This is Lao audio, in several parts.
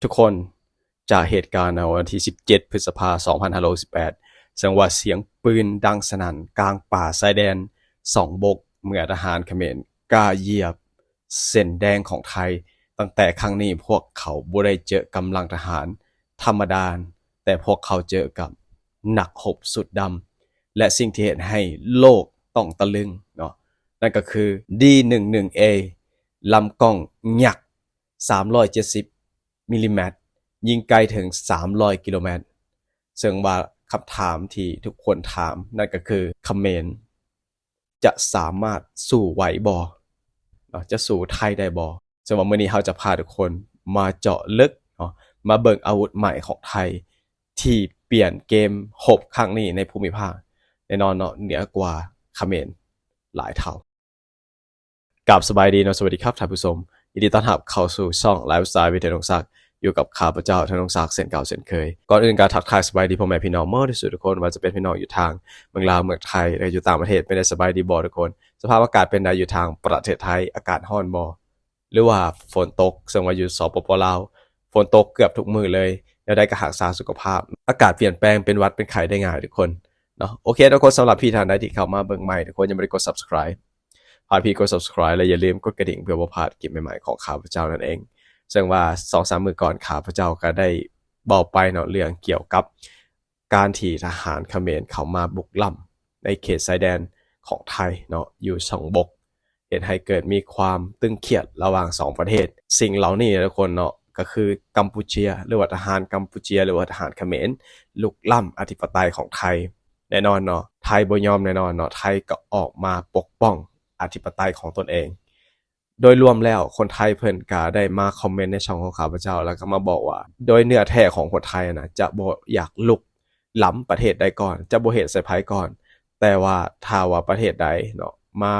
ທຸກຄົນ, ຈາກເຫດການໃນວັນທີສິບເຈັດ ພຶດສະພາ ສອງພັນຫ້າຮ້ອຍຫົກສິບແປດ ເຊິ່ງວ່າສຽງປືນດັງສະໜັ່ນກາງປ່າຊາຍແດນສອງບົກ ເມື່ອທະຫານຂະເໝນກ້າຢຽບເສັ້ນແດງຂອງໄທ. ຕັ້ງແຕ່ຄັ້ງນີ້ພວກເຂົາບໍ່ໄດ້ເຈີກຳລັງທະຫານທຳມະດາ, ແຕ່ພວກເຂົາເຈີກັບນັກຮົບຊຸດດຳ ແລະ ສິ່ງທີ່ເຮັດໃຫ້ໂລກຕ້ອງຕະລຶງເນາະ, ນັ້ນກໍຄື ດີ ໜຶ່ງໜຶ່ງເອ ລຳກ້ອງຍັກ ສາມຮ້ອຍເຈັດສິບມິລລີແມັດ ຍິງໄກເຖິງສາມຮ້ອຍກິໂລແມັດ. ເຊິ່ງວ່າຄຳຖາມທີ່ທຸກຄົນຖາມ ນັ້ນກໍຄື ຂະເໝນຈະສາມາດສູ້ໄຫວບໍ່ເນາະ? ຈະສູ້ໄທໄດ້ບໍ່? ເຊິ່ງວ່າມື້ນີ້ເຮົາຈະພາທຸກຄົນມາເຈາະເລິກເນາະ, ມາເບິ່ງອາວຸດໃໝ່ຂອງໄທ ທີ່ປ່ຽນເກມຮົບຄັ້ງນີ້ໃນພູມິພາກ ແນ່ນອນເນາະ, ເໜືອກວ່າຂະເໝນຫຼາຍເທົ່າ. ກາບສະບາຍດີເນາະ, ສະຫວັດດີຄັບທ່ານຜູ້ຊົມ, ຍິນດີຕ້ອນຮັບເຂົ້າສູ່ຊ່ອງ Lifestyle with ທະນົງສັກ, ຢູ່ກັບຂ້າພະເຈົ້າ ທະນົງສັກ ເຊັ່ນເກົ່າເຊັ່ນເຄີຍ. ກ່ອນອື່ນກໍທັກທາຍສະບາຍດີພໍ່ແມ່ພີ່ນ້ອງໝົດທຸກຄົນ, ບໍ່ວ່າຈະເປັນພີ່ນ້ອງຢູ່ທາງເມືອງລາວ, ເມືອງໄທ ແລະ ຢູ່ຕ່າງປະເທດ, ເປັນໄດ້ສະບາຍດີບໍ່ທຸກຄົນ? ສະພາບອາກາດເປັນໃດຢູ່ທາງປະເທດໄທ? ອາກາດຮ້ອນບໍ່ ຫຼືວ່າຝົນຕົກ? ເຊິ່ງວ່າຢູ່ ສປປ ລາວ ຝົນຕົກເກືອບທຸກມື້ເລີຍ, ແນວໃດກໍຮັກສາສຸຂະພາບ. ອາກາດປ່ຽນແປງ ເປັນຫວັດເປັນໄຂ້ໄດ້ງ່າຍທຸກຄົນເນາະ. ໂອເຄທຸກຄົນ, ສຳລັບພີ່ທ່ານໃດທີ່ເຂົ້າມາເບິ່ງໃໝ່, ທຸກຄົນຍັງບໍ່ໄດ້ກົດ Subscribe ຝາກພີ່ກົດ Subscribe ແລະ ຢ່າລືມກົດກະດິ່ງເພື່ອບໍ່ພາດຄລິບໃໝ່ໆຂອງຂ້າພະເຈົ້ານັ້ນເອງ. ເຊິ່ງວ່າສອງສາມມື້ກ່ອນ ຂ້າພະເຈົ້າກໍໄດ້ເວົ້າໄປເນາະ ເລື່ອງກ່ຽວກັບ ການທີ່ທະຫານຂະເໝນເຂົ້າມາບຸກລ້ຳໃນເຂດຊາຍແດນຂອງໄທເນາະ ຢູ່ສອງບົກ ເຮັດໃຫ້ເກີດມີຄວາມຕຶງຄຽດລະຫວ່າງສອງປະເທດ. ສິ່ງເຫຼົ່ານີ້ນະທຸກຄົນເນາະ ກໍຄືກຳປູເຈຍ ຫຼືວ່າທະຫານກຳປູເຈຍ ຫຼືວ່າທະຫານຂະເໝນ ລຸກລ້ຳອະທິປະໄຕຂອງໄທ. ແນ່ນອນເນາະ ໄທບໍ່ຍອມແນ່ນອນເນາະ, ໄທກໍອອກມາປົກປ້ອງອະທິປະໄຕຂອງຕົນເອງ. ໂດຍລວມແລ້ວ ຄົນໄທເພິ່ນກະໄດ້ມາຄອມເມັນໃນຊ່ອງຂອງຂ້າພະເຈົ້າ ແລ້ວກໍມາບອກວ່າ ໂດຍເນື້ອແທ້ຂອງຄົນໄທນະ ຈະບໍ່ຢາກລຸກລ້ຳປະເທດໃດກ່ອນ, ຈະບໍ່ເຮັດໃສ່ໃຜກ່ອນ, ແຕ່ວ່າຖ້າວ່າປະເທດໃດເນາະ ມາ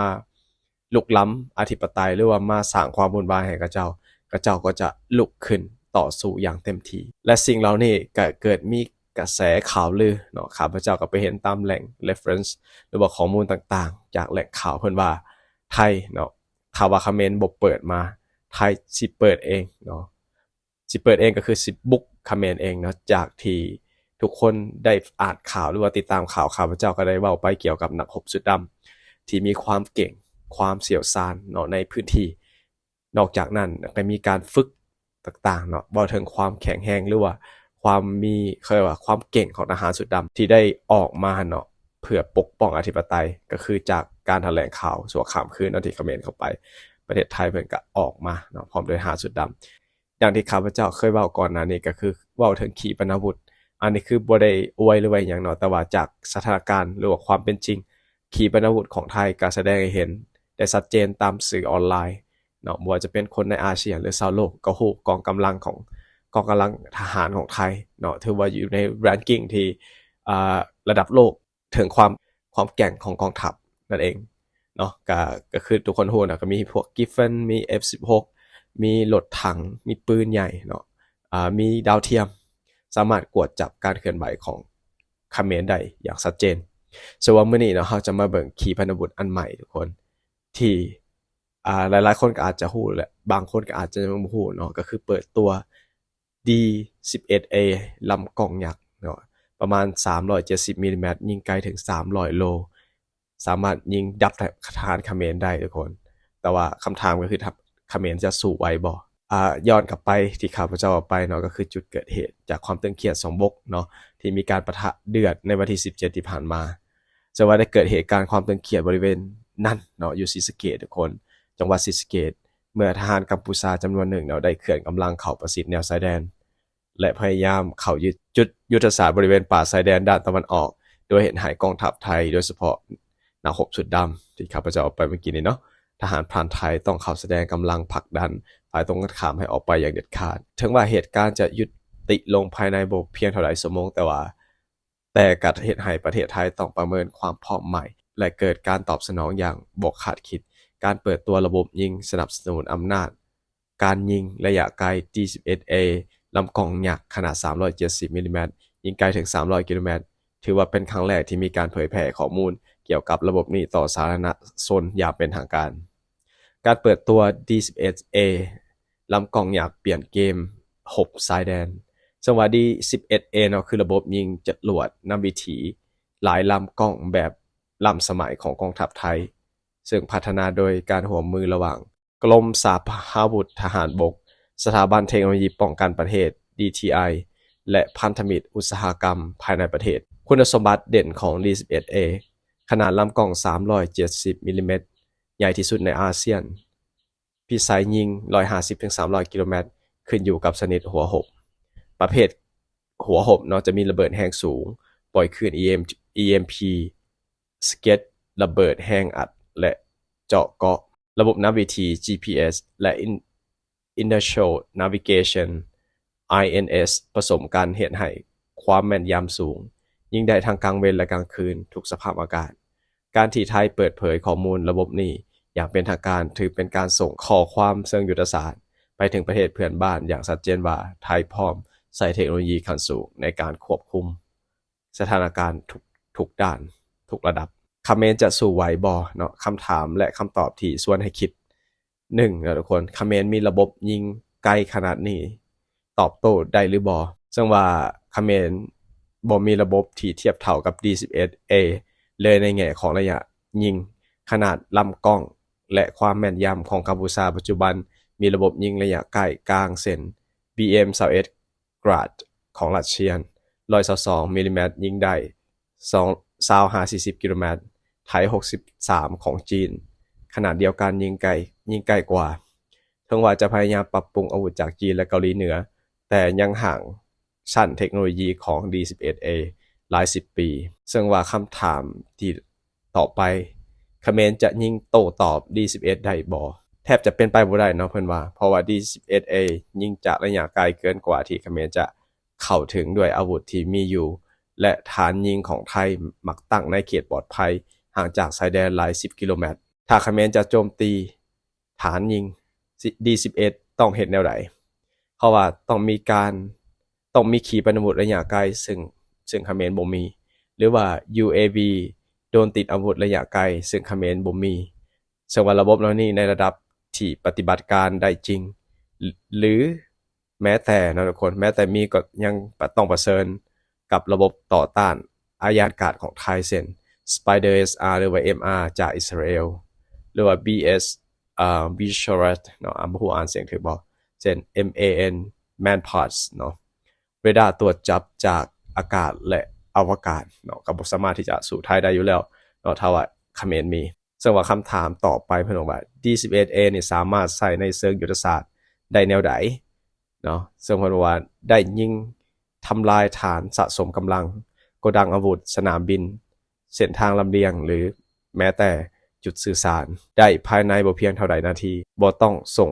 ລຸກລ້ຳອະທິປະໄຕ ຫຼືວ່າມາສ້າງຄວາມວຸ່ນວາຍໃຫ້ເຂົາເຈົ້າ, ເຂົາເຈົ້າກໍຈະລຸກຂຶ້ນຕໍ່ສູ້ຢ່າງເຕັມທີ່. ແລະ ສິ່ງເຫຼົ່ານີ້ກໍເກີດມີກະແສຂ່າວລືເນາະ, ຂ້າພະເຈົ້າກໍໄປເຫັນຕາມແຫຼ່ງ reference ຫຼືວ່າຂໍ້ມູນຕ່າງໆ ຈາກແຫຼ່ງຂ່າວເພິ່ນວ່າ ໄທເນາະ ຖ້າວ່າຂະເໝນບໍ່ເປີດມາ ໄທຊິເປີດເອງເນາະ, ຊິເປີດເອງກໍຄືຊິບຸກຂະເໝນເອງເນາະ. ຈາກທີ່ທຸກຄົນໄດ້ອ່ານຂ່າວ ຫຼືວ່າຕິດຕາມຂ່າວ, ຂ້າພະເຈົ້າກໍໄດ້ເວົ້າໄປກ່ຽວກັບນັກຮົບຊຸດດຳທີ່ມີຄວາມເກັ່ງ, ຄວາມຊ່ຽວຊານເນາະ ໃນພື້ນທີ່. ນອກຈາກນັ້ນກໍມີການຝຶກຕ່າງໆເນາະ, ເວົ້າເຖິງຄວາມແຂງແຮງ ຫຼືວ່າຄວາມມີ ເຂົາເອີ້ນວ່າຄວາມເກັ່ງຂອງທະຫານຊຸດດຳທີ່ໄດ້ອອກມາເນາະ ເພື່ອປົກປ້ອງອະທິປະໄຕ, ກໍຄືຈາກການຖະແຫຼງຂ່າວຊົ່ວຂ້າມຄືນເນາະ ທີ່ຂະເໝນເຂົ້າໄປປະເທດໄທ, ເພິ່ນກໍອອກມາເນາະ ພ້ອມດ້ວຍທະຫານຊຸດດຳ. ຢ່າງທີ່ຂ້າພະເຈົ້າເຄີຍເວົ້າກ່ອນໜ້ານີ້ ກໍຄືເວົ້າເຖິງຂີປະນາວຸດ. ອັນນີ້ຄືບໍ່ໄດ້ອວຍ ຫຼືວ່າອີ່ຫຍັງເນາະ, ແຕ່ວ່າຈາກສະຖານະການ ຫຼືວ່າຄວາມເປັນຈິງ, ຂີປະນາວຸດຂອງໄທກໍສະແດງໃຫ້ເຫັນໄດ້ຊັດເຈນຕາມສື່ອອນລາຍເນາະ, ບໍ່ວ່າຈະເປັນຄົນໃນອາຊຽນ ຫຼືຊາວໂລກກໍຮູ້ ກອງກຳລັງຂອງ ກອງກຳລັງທະຫານຂອງໄທເນາະ ຖືວ່າຢູ່ໃນ ranking ທີ່ ອ່າ ລະດັບໂລກ ເຖິງຄວາມ ຄວາມແກ່ງຂອງກອງທັບນັ້ນເອງເນາະ. ກະ ກະຄືທຸກຄົນຮູ້ນະ, ກະມີພວກ Gripen ມີ ເອັຟສິບຫົກ ມີລົດຖັງ ມີປືນໃຫຍ່ເນາະ, ອ່າ ມີດາວທຽມ ສາມາດກວດຈັບການເຄື່ອນໄຫວຂອງຂະເໝນໄດ້ຢ່າງຊັດເຈນ. ສ່ວນວ່າມື້ນີ້ເນາະ ເຮົາຈະມາເບິ່ງຂີປະນາວຸດອັນໃໝ່ທຸກຄົນ ທີ່ ອ່າ ຫຼາຍໆຄົນກໍອາດຈະຮູ້ ແລະ ບາງຄົນກໍອາດຈະຍັງບໍ່ຮູ້ເນາະ, ກໍຄືເປີດຕົວ ດີ ສິບເອັດເອ ລຳກ້ອງຍັກເນາະ ປະມານສາມຮ້ອຍເຈັດສິບມິລລີແມັດ ຍິງໄກເຖິງສາມຮ້ອຍໂລ, ສາມາດຍິງດັບທະຫານຂະເໝນໄດ້ທຸກຄົນ. ແຕ່ວ່າຄຳຖາມກໍຄື ຂະເໝນຈະສູ້ໄຫວບໍ່? ອ່າ ຍ້ອນກັບໄປທີ່ຂ້າພະເຈົ້າເວົ້າໄປເນາະ, ກໍຄືຈຸດເກີດເຫດຈາກຄວາມຕຶງຄຽດສອງບົກເນາະ ທີ່ມີການປະທະເດືອດໃນວັນທີສິບເຈັດທີ່ຜ່ານມາ. ເຊິ່ງວ່າໄດ້ເກີດເຫດການຄວາມຕຶງຄຽດບໍລິເວນນັ້ນເນາະ ຢູ່ສີສະເກດທຸກຄົນ, ຈັງຫວັດສີສະເກດ, ເມື່ອທະຫານກຳປູເຈຍຈຳນວນໜຶ່ງເນາະ ໄດ້ເຄື່ອນກຳລັງເຂົ້າປະຊິດແນວຊາຍແດນ ແລະ ພະຍາຍາມເຂົ້າຍຶດຈຸດຍຸດທະສາດບໍລິເວນປ່າຊາຍແດນດ້ານຕາເວັນອອກ, ໂດຍເຮັດໃຫ້ກອງທັບໄທ, ໂດຍສະເພາະນັກຮົບຊຸດດຳທີ່ຂ້າພະເຈົ້າເວົ້າໄປເມື່ອກີ້ນີ້ເນາະ, ທະຫານພຣານໄທຕ້ອງເຂົ້າສະແດງກຳລັງຜັກດັນຝ່າຍຕົງກັນຂ້າມໃຫ້ອອກໄປຢ່າງເດັດຂາດ. ເຖິງວ່າເຫດການຈະຍຸຕິລົງພາຍໃນບໍ່ພຽງເທົ່າໃດຊົ່ວໂມງ, ແຕ່ວ່າ ແຕ່ກໍເຮັດໃຫ້ປະເທດໄທຕ້ອງປະເມີນຄວາມພ້ອມໃໝ່ ແລະ ເກີດການຕອບສະໜອງຢ່າງບໍ່ຄາດຄິດ. ການເປີດຕົວລະບົບຍິງສະໜັບສະໜູນອຳນາດການຍິງໄລຍະໄກ ດີ ສິບເອັດເອ ລຳກ້ອງຍັກຂະໜາດສາມຮ້ອຍເຈັດສິບມິລລີແມັດ ຍິງໄກເຖິງສາມຮ້ອຍກິໂລແມັດ ຖືວ່າເປັນຄັ້ງແລກທີ່ມີການເຜີຍແຜ່ຂໍ້ມູນກ່ຽວກັບລະບົບນີ້ຕໍ່ສາທາລະນະຊົນຢ່າງເປັນທາງການ. ການເປີດຕົວ ດີ ສິບເອັດເອ ລຳກ້ອງຍັກປ່ຽນເກມ ພົບຊາຍແດນ. ເຊິ່ງວ່າ ດີສິບເອັດເອ ເນາະ ຄືລະບົບຍິງຈະຫຼວດນຳວິຖີຫຼາຍລຳກ້ອງແບບລ້ຳສະໄໝຂອງກອງທັບໄທ, ເຊິ່ງພັດທະນາໂດຍການຮ່ວມມືລະຫວ່າງ ກົມສາພາວຸດທະຫານບົກ, ສະຖາບັນເທັກໂນໂລຢີປ້ອງກັນປະເທດ ດີທີໄອ ແລະ ພັນທະມິດອຸດສາຫະກຳພາຍໃນປະເທດ. ຄຸນສົມບັດເດັ່ນຂອງ ດີສິບເອັດເອ ຂະໜາດລຳກ້ອງສາມຮ້ອຍເຈັດສິບມິລລີແມັດ, ໃຫຍ່ທີ່ສຸດໃນອາຊຽນ, ພິໄສຍິງຮ້ອຍຫ້າສິບເຖິງສາມຮ້ອຍກິໂລແມັດ, ຂຶ້ນຢູ່ກັບຊະນິດຫົວຮົບ. ປະເພດຫົວຮົບເນາະ ຈະມີລະເບີດແຮງສູງ, ປ່ອຍຄື້ນ ອີເອັມ ອີເອັມພີ, ສະເກັດ, ລະເບີດແຮງອັດ ແລະ ເຈາະເກາະ. ລະບົບນຳວິຖີ ຈີພີເອສ ແລະ In- Inertial Navigation ໄອເອັນເອສ ປະສົມກັນເຮັດໃຫ້ຄວາມແມ່ນຢຳສູງ, ຍິງໄດ້ທັງກາງເວັນ ແລະ ກາງຄືນ, ທຸກສະພາບອາກາດ. ການທີ່ໄທເປີດເຜີຍຂໍ້ມູນລະບົບນີ້ຢ່າງເປັນທາງການ ຖືເປັນການສົ່ງຂໍ້ຄວາມເຊີງຍຸດທະສາດໄປເຖິງປະເທດເພື່ອນບ້ານຢ່າງຊັດເຈນວ່າ ໄທພ້ອມໃຊ້ເທັກໂນໂລຢີຂັ້ນສູງໃນການຄວບຄຸມ ສະຖານະການທຸກ ທຸກດ້ານ, ທຸກລະດັບ. ຂະເໝນຈະສູ້ໄຫວບໍ່ເນາະ? ຄຳຖາມ ແລະ ຄຳຕອບທີ່ຊວນໃຫ້ຄິດ. ໜຶ່ງເນາະທຸກຄົນ, ຂະເໝນມີລະບົບຍິງໄກຂະໜາດນີ້ ຕອບໂຕ້ໄດ້ຫຼືບໍ່? ເຊິ່ງວ່າຂະເໝນບໍ່ມີລະບົບທີ່ທຽບເທົ່າກັບ ດີສິບເອັດເອ ເລີຍໃນແງ່ຂອງໄລຍະຍິງ, ຂະໜາດ, ລຳກ້ອງ ແລະ ຄວາມແມ່ນຢຳຂອງກຳປູຊາປັດຈຸບັນມີລະບົບຍິງໄລຍະໃກ້, ກາງ ເຊັ່ນ ບີເອັມຊາວເອັດ Grad ຂອງຣັດເຊຍ, ຮ້ອຍຊາວສອງມິລລີແມັດ ຍິງໄດ້ຊາວຫາສີ່ສິບກິໂລແມັດ, Type ຫົກສິບສາມຂອງຈີນ ຂະໜາດດຽວກັນ ຍິງໄກ, ຍິງໃກ້ກວ່າ. ເຖິງວ່າຈະພະຍາຍາມປັບປຸງອາວຸດຈາກຈີນ ແລະ ເກົາຫຼີເໜືອ, ແຕ່ຍັງຫ່າງຊັ້ນເທັກໂນໂລຢີຂອງ ດີສິບເອັດເອ ຫຼາຍສິບປີ. ເຊິ່ງວ່າຄຳຖາມທີ່ ຕໍ່ໄປ, ຂະເໝນຈະຍິງໂຕ້ຕອບ ດີສິບເອັດ ໄດ້ບໍ່? ແທບຈະເປັນໄປບໍ່ໄດ້ເນາະ ເພິ່ນວ່າ, ເພາະວ່າ ດີສິບເອັດເອ ຍິງຈາກໄລຍະໄກເກີນກວ່າທີ່ຂະເໝນຈະເຂົ້າເຖິງດ້ວຍອາວຸດທີ່ມີຢູ່ ແລະ ຖານຍິງຂອງໄທມັກຕັ້ງໃນເຂດປອດໄພ ຫ່າງຈາກຊາຍແດນຫຼາຍສິບກິໂລແມັດ. ຖ້າຂະເໝນຈະໂຈມຕີ ຖານຍິງ ດີສິບເອັດ ຕ້ອງເຮັດແນວໃດ? ເພາະວ່າຕ້ອງມີການ, ຕ້ອງມີຂີປະນາວຸດໄລຍະໄກ ເຊິ່ງ, ເຊິ່ງຂະເໝນບໍ່ມີ, ຫຼືວ່າ ຢູເອວີ ໂດຣນຕິດອາວຸດໄລຍະໄກ ເຊິ່ງຂະເໝນບໍ່ມີ. ເຊິ່ງວ່າລະບົບເຫຼົ່ານີ້ໃນລະດັບທີ່ປະຕິບັດການໄດ້ຈິງ ຫຼື ແມ້ແຕ່ເນາະທຸກຄົນ, ແມ້ແຕ່ມີກໍຍັງປະ, ຕ້ອງປະເຊີນກັບລະບົບຕໍ່ຕ້ານອາຍານກາດຂອງໄທ ເຊັ່ນ Spider ເອສອາ ຫຼືວ່າ ເອັມອາ ຈາກອິດສະຣາແອລ ຫຼືວ່າ ບີເອສ ເອີ Visorat ເນາະ, ອ່າ ບໍ່ຮູ້ອ່ານສຽງຖືກບໍ່, ເຊັ່ນ ເອັມເອເອັນ Manpads ເນາະ, ເຣດ້າຕວດຈັບຈາກອາກາດ ແລະ ອະວະກາດເນາະ, ກໍບໍ່ສາມາດທີ່ຈະສູ້ໄທໄດ້ຢູ່ແລ້ວເນາະ ຖ້າວ່າຂະເໝນມີ. ເຊິ່ງວ່າຄຳຖາມຕໍ່ໄປເພິ່ນບອກວ່າ ດີສິບເອັດເອ ນີ້ສາມາດໃຊ້ໃນເຊີງຍຸດທະສາດໄດ້ແນວໃດເນາະ, ເຊິ່ງເພິ່ນບອກວ່າໄດ້ຍິງທຳລາຍຖານສະສົມກຳລັງ, ໂກດັງອາວຸດ, ສະໜາມບິນ, ເສັ້ນທາງລຳລຽງ ຫຼື ແມ້ແຕ່ຈຸດສື່ສານໄດ້ພາຍໃນບໍ່ພຽງເທົ່າໃດນາທີ, ບໍ່ຕ້ອງສົ່ງ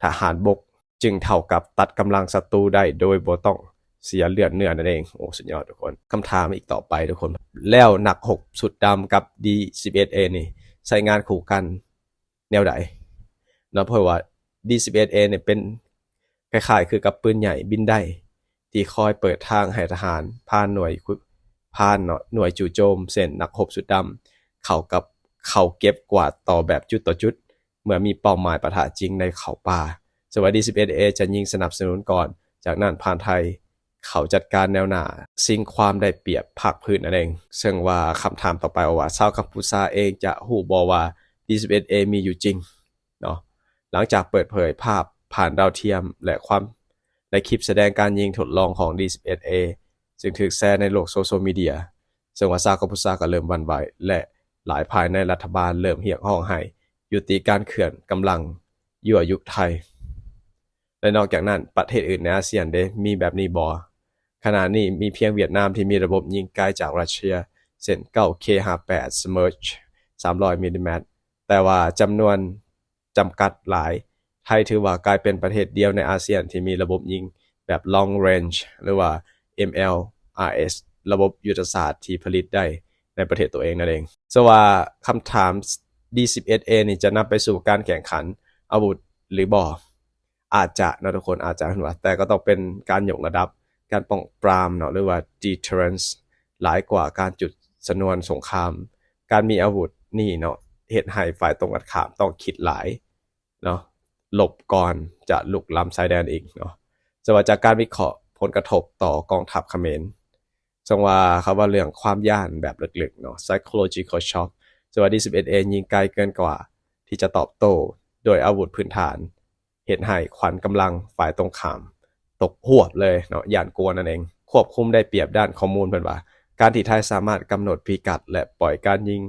ທະຫານບົກ ຈຶ່ງເທົ່າກັບຕັດກຳລັງສັດຕູໄດ້ໂດຍບໍ່ຕ້ອງເສຍເລືອດເນື້ອນັ້ນເອງ. ໂອ້ ສຸດຍອດທຸກຄົນ. ຄຳຖາມອີກຕໍ່ໄປທຸກຄົນ, ແລ້ວນັກຮົບຊຸດດຳກັບ ດີສິບເອັດເອ ນີ້ໃຊ້ງານຄູ່ກັນແນວໃດເນາະ? ເພາະວ່າ ດີສິບເອັດເອ ນີ້ເປັນຄ້າຍໆຄືກັບປືນໃຫຍ່ບິນໄດ້ ທີ່ຄອຍເປີດທາງໃຫ້ທະຫານຜ່ານໜ່ວຍ, ຜ່ານເນາະ, ໜ່ວຍຈູ່ໂຈມ ເຊັ່ນ ນັກຮົບຊຸດດຳ ເຂົ້າກັບ, ເຂົ້າເກັບກວາດຕໍ່ແບບຈຸດຕໍ່ຈຸດ ເມື່ອມີເປົ້າໝາຍປະທະຈິງໃນເຂົ້າປ່າ. ເຊິ່ງວ່າ ດີສິບເອັດເອ ຈະຍິງສະໜັບສະໜູນກ່ອນ, ຈາກນັ້ນຜ່ານໄທເຂົ້າຈັດການແນວໜ້າ, ຊິງຄວາມໄດ້ປຽບພາກພື້ນນັ້ນເອງ. ເຊິ່ງວ່າຄຳຖາມຕໍ່ໄປວ່າ ຊາວກຳປູຊາເອງຈະຮູ້ບໍ່ວ່າ ດີສິບເອັດເອ ມີຢູ່ຈິງເນາະ? ຫຼັງຈາກເປີດເຜີຍພາບຜ່ານດາວທຽມ ແລະ ຄວາມ, ແລະ ຄລິບສະແດງການຍິງທົດລອງຂອງ ດີສິບເອັດເອ ຊຶ່ງຖືກແຊໃນໂລກໂຊຊຽວມີເດຍ, ເຊິ່ງວ່າຊາວກຳປູຊາກໍເລີ່ມຫວັ່ນໄຫວ ແລະ ຫຼາຍພາຍໃນລັດຖະບານເລີ່ມຮຽກຮ້ອງໃຫ້ຍຸຕິການເຄື່ອນກຳລັງ ຍົວະຍຸໄທ. ແລະ ນອກຈາກນັ້ນ ປະເທດອື່ນໃນອາຊຽນເດ ມີແບບນີ້ບໍ່? ຂະນະນີ້ມີພຽງຫວຽດນາມທີ່ມີລະບົບຍິງໄກຈາກຣັດເຊຍ ເຊັ່ນ ເກົ້າເຄຫ້າແປດ Smerch ສາມຮ້ອຍມິລລີແມັດ, ແຕ່ວ່າຈຳນວນຈຳກັດຫຼາຍ. ໄທຖືວ່າກາຍເປັນປະເທດດຽວໃນອາຊຽນທີ່ມີລະບົບຍິງແບບ Long Range ຫຼືວ່າ ເອັມແອລອາເອັສ ລະບົບຍຸດທະສາດທີ່ຜະລິດໄດ້ໃນປະເທດຕົວເອງນັ້ນເອງ. ເຊິ່ງວ່າຄຳຖາມ ດີສິບເອັດເອ ນີ້ຈະນຳໄປສູ່ການແຂ່ງຂັນອາວຸດຫຼືບໍ່? ອາດຈະເນາະທຸກຄົນ, ອາດຈະເຫັນວ່າ, ແຕ່ກໍຕ້ອງເປັນການຍົກລະດັບການປ້ອງປາມເນາະ ຫຼືວ່າ deterrence ຫຼາຍກວ່າການຈຸດຊະນວນສົງຄາມ. ການມີອາວຸດນີ້ເນາະ ເຮັດໃຫ້ຝ່າຍຕົງກັນຂ້າມຕ້ອງຄິດຫຼາຍເນາະ, ຫຼົບກ່ອນຈະລຸກລ້ຳຊາຍແດນອີກເນາະ. ແຕ່ວ່າຈາກການວິເຄາະຜົນກະທົບຕໍ່ກອງທັບຂະເໝນ, ເຊິ່ງວ່າເຂົາເວົ້າເລື່ອງຄວາມຢ້ານແບບເລິກໆເນາະ psychological shock, ເຊິ່ງວ່າ D ສິບເອັດ A ຍິງໄກເກີນກວ່າທີ່ຈະຕອບໂຕ້ໂດຍອາວຸດພື້ນຖານ, ເຮັດໃຫ້ຂວັນກຳລັງຝ່າຍຕົງຂ້າມຕົກຮວບເລີຍເນາະ, ຢ້ານກົວນັ້ນເອງ. ຄວບຄຸມໄດ້ປຽບດ້ານຂໍ້ມູນ, ເພິ່ນວ່າການທີ່ໄທສາມາດກຳນົດພິກັດ ແລະ ປ່ອຍການຍິງ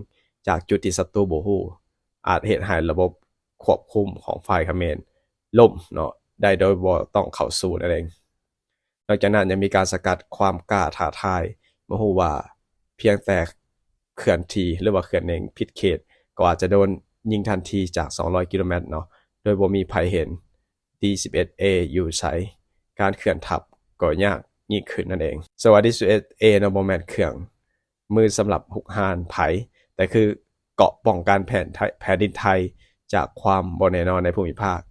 ຈາກຈຸດທີ່ສັດຕູບໍ່ຮູ້ ອາດເຮັດໃຫ້ລະບົບຄວບຄຸມຂອງຝ່າຍຂະເໝນລົ້ມເນາະ ໄດ້ໂດຍບໍ່ຕ້ອງເຂົ້າສູ້ນັ້ນເອງ. ນອກຈາກນັ້ນຍັງມີການສະກັດຄວາມກ້າທ້າທາຍ, ເມື່ອຮູ້ວ່າພຽງແຕ່ເຄື່ອນທີ່ ຫຼືວ່າເຄື່ອນເໜັງຜິດເຂດ ກໍອາດຈະໂດນຍິງທັນທີຈາກສອງຮ້ອຍກິໂລແມັດເນາະ ໂດຍບໍ່ມີໃຜເຫັນ D ສິບເອັດ A ຢູ່ໃສ, ການເຄື່ອນທັບກໍຍາກຍິ່ງຂຶ້ນນັ້ນເອງ. ເຊິ່ງວ່າ D ສິບເອັດ A ເນາະ ບໍ່ແມ່ນເຄື່ອງມືສຳລັບຮຸກຮານໃຜ, ແຕ່ຄືເກາະປ້ອງກັນແຜ່ນໄທ ແຜ່ນດິນໄທຈາກຄວາມບໍ່ແນ່ນອນໃນພູມິພາກ,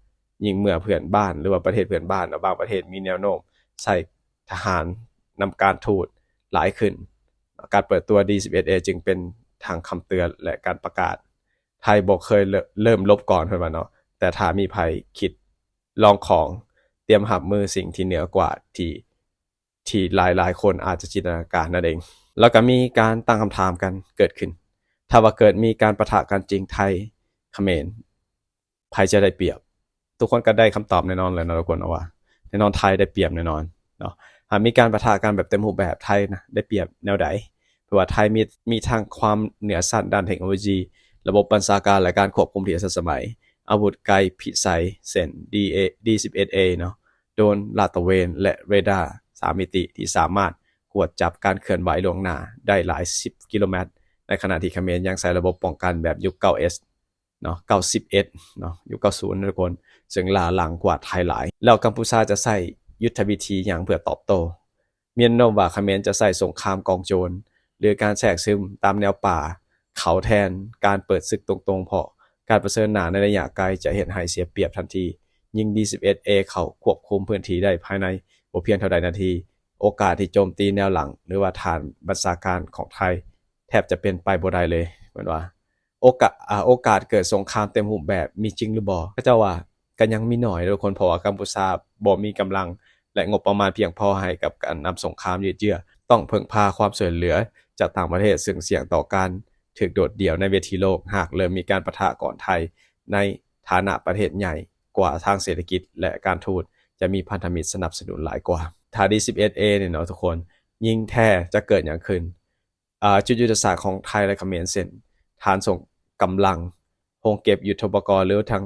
ຍິ່ງເມື່ອເພື່ອນບ້ານ ຫຼືວ່າປະເທດເພື່ອນບ້ານເນາະ ບາງປະເທດມີແນວໂນ້ມໃຊ້ທະຫານນຳການທູດຫຼາຍຂຶ້ນ. ການເປີດຕົວ D ສິບເອັດ A ຈຶ່ງເປັນທັງຄຳເຕືອນ ແລະ ການປະກາດ. ໄທບໍ່ເຄີຍເລີ່ມລົບກ່ອນ ເພິ່ນວ່າເນາະ, ແຕ່ຖ້າມີໃຜຄິດລອງຂອງ, ຕຽມຮັບມືສິ່ງທີ່ເໜືອກວ່າທີ່ ທີ່ຫຼາຍໆຄົນອາດຈະຈິນຕະນາການນັ້ນເອງ. ແລ້ວກໍມີການຕັ້ງຄຳຖາມກັນເກີດຂຶ້ນ, ຖ້າວ່າເກີດມີການປະທະກັນຈິງ ໄທ-ຂະເໝນ ໃຜຈະໄດ້ປຽບ? ທຸກຄົນກໍໄດ້ຄຳຕອບແນ່ນອນແລ້ວເນາະ ທຸກຄົນເນາະ ວ່າແນ່ນອນໄທໄດ້ປຽບແນ່ນອນເນາະ. ຫາກມີການປະທະກັນແບບເຕັມຮູບແບບ, ໄທນະໄດ້ປຽບແນວໃດ? ເພາະວ່າໄທມີ ມີທັງຄວາມເໜືອຊັ້ນດ້ານເທັກໂນໂລຢີ, ລະບົບບັນຊາການ ແລະ ການຄວບຄຸມທີ່ທັນສະໄໝ, ອາວຸດໄກພິໄສເຊັ່ນ D ສິບເອັດ A ເນາະ, ໂດຣນລາດຕະເວນ ແລະ ເຣດ້າສາມມິຕິທີ່ສາມາດກວດຈັບການເຄື່ອນໄຫວລ່ວງໜ້າໄດ້ຫຼາຍສິບກິໂລແມັດ, ໃນຂະນະທີ່ຂະເໝນຍັງໃຊ້ລະບົບປ້ອງກັນແບບຍຸກ 9S ເນາະ, 9S ເນາະ, ຍຸກ 90 ເນາະ ທຸກຄົນ, ເຊິ່ງລ້າຫຼັງກວ່າໄທຫຼາຍ. ແລ້ວກຳປູຊາຈະໃຊ້ຍຸດທະວິທີຫຍັງເພື່ອຕອບໂຕ້? ມີແນວໂນ້ມວ່າຂະເໝນຈະໃຊ້ສົງຄາມກອງໂຈນ ຫຼື ການແຊກຊຶມຕາມແນວປ່າເຂົາແທນການເປີດສຶກຕົງໆ, ເພາະການປະເຊີນໜ້າໃນໄລຍະໄກຈະເຮັດໃຫ້ເສຍປຽບທັນທີ. ຍິງ D ສິບເອັດ A ເຂົ້າຄວບຄຸມພື້ນທີ່ໄດ້ພາຍໃນບໍ່ພຽງເທົ່າໃດນາທີ, ໂອກາດທີ່ໂຈມຕີແນວຫຼັງ ຫຼືວ່າຖານບັນຊາການຂອງໄທແທບຈະເປັນໄປບໍ່ໄດ້ເລີຍ, ເພິ່ນວ່າ. ໂອກາດ ອາ ໂອກາດເກີດສົງຄາມເຕັມຮູບແບບມີຈິງຫຼືບໍ່? ເຂົາເຈົ້າວ່າກໍຍັງມີໜ້ອຍເດີທຸກຄົນ, ເພາະວ່າກຳປູຊາບໍ່ມີກຳລັງ ແລະ ງົບປະມານພຽງພໍໃຫ້ກັບການນຳສົງຄາມຍືດເຍື້ອ, ຕ້ອງເພິ່ງພາຄວາມຊ່ວຍເຫຼືອຈາກຕ່າງປະເທດ, ເຊິ່ງສ່ຽງຕໍ່ການຖືກໂດດດ່ຽວໃນເວທີໂລກ. ຫາກເລີ່ມມີການປະທະກ່ອນໄທໃນຖານະປະເທດໃຫຍ່ກວ່າທາງເສດຖະກິດ ແລະ ການທູດ, ຈະມີພັນທະມິດສະໜັບສະໜູນຫຼາຍກວ່າ. ຖ້າ D ສິບເອັດ A ນີ້ເນາະທຸກຄົນ, ຍິງແທ້ຈະເກີດຫຍັງຂຶ້ນ? ອາ ຈຸດຍຸດທະສາດຂອງໄທ ແລະ ຂະເໝນ ເຊັ່ນ ຖານສົ່ງກຳລັງ, ໂຮງເກັບຍຸດໂທປະກອນ ຫຼື ທັງ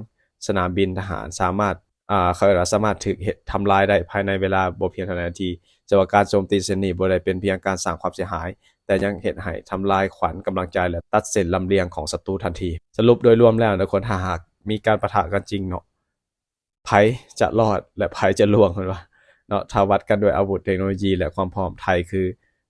ສະໜາມບິນທະຫານ ສາມາດ ອາ ເຂົາເອີ້ນວ່າສາມາດຖືກເຮັດທຳລາຍໄດ້ພາຍໃນເວລາບໍ່ພຽງເທົ່າໃດນາທີ. ແຕ່ວ່າການໂຈມຕີເຊັ່ນນີ້ບໍ່ໄດ້ເປັນພຽງການສ້າງຄວາມເສຍຫາຍ, ແຕ່ຍັງເຮັດໃຫ້ທຳລາຍຂວັນກຳລັງໃຈ ແລະ ຕັດເສັ້ນລຳລຽງຂອງສັດຕູທັນທີ. ສະຫຼຸບໂດຍລວມແລ້ວທຸກຄົນ, ຖ້າຫາກມີການປະທະກັນຈິງເນາະ, ໃຜຈະລອດ ແລະ ໃຜຈະລ່ວງ ເພິ່ນວ່າເນາະ. ຖ້າວັດກັນດ້ວຍອາວຸດ, ເທັກໂນໂລຢີ ແລະ ຄວາມພ້ອມ, ໄທຄື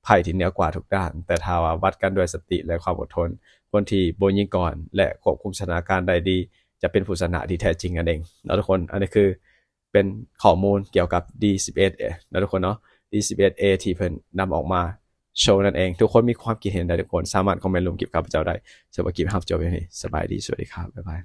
ໄພ້ທີ່ເໜືອກວ່າທຸກດ້ານ, ແຕ່ຖ້າວ່າວັດກັນດ້ວຍສະຕິ ແລະ ຄວາມອົດທົນ, ຄົນທີ່ບໍ່ຍິງກ່ອນ ແລະ ຄວບຄຸມສະຖານະການໄດ້ດີ ຈະເປັນຜູ້ຊະນະທີ່ແທ້ຈິງນັ້ນເອງເນາະທຸກຄົນ. ອັນນີ້ຄືເປັນຂໍ້ມູນກ່ຽວກັບ D ສິບເອັດ ເນາະທຸກຄົນເນາະ, D ສິບເອັດ A ທີ່ເພິ່ນນຳອອກມາໂຊນັ້ນເອງ. ທຸກຄົນມີຄວາມຄິດເຫັນໃດ, ທຸກຄົນສາມາດຄອມເມັນລົງຄລິບກັບຂ້າພະເຈົ້າໄດ້. ສຳລັບຄລິບ ເຮົາຈົບແຄ່ນີ້. ສະບາຍດີ, ສະຫວັດດີຄັບ, ບາຍບາຍ.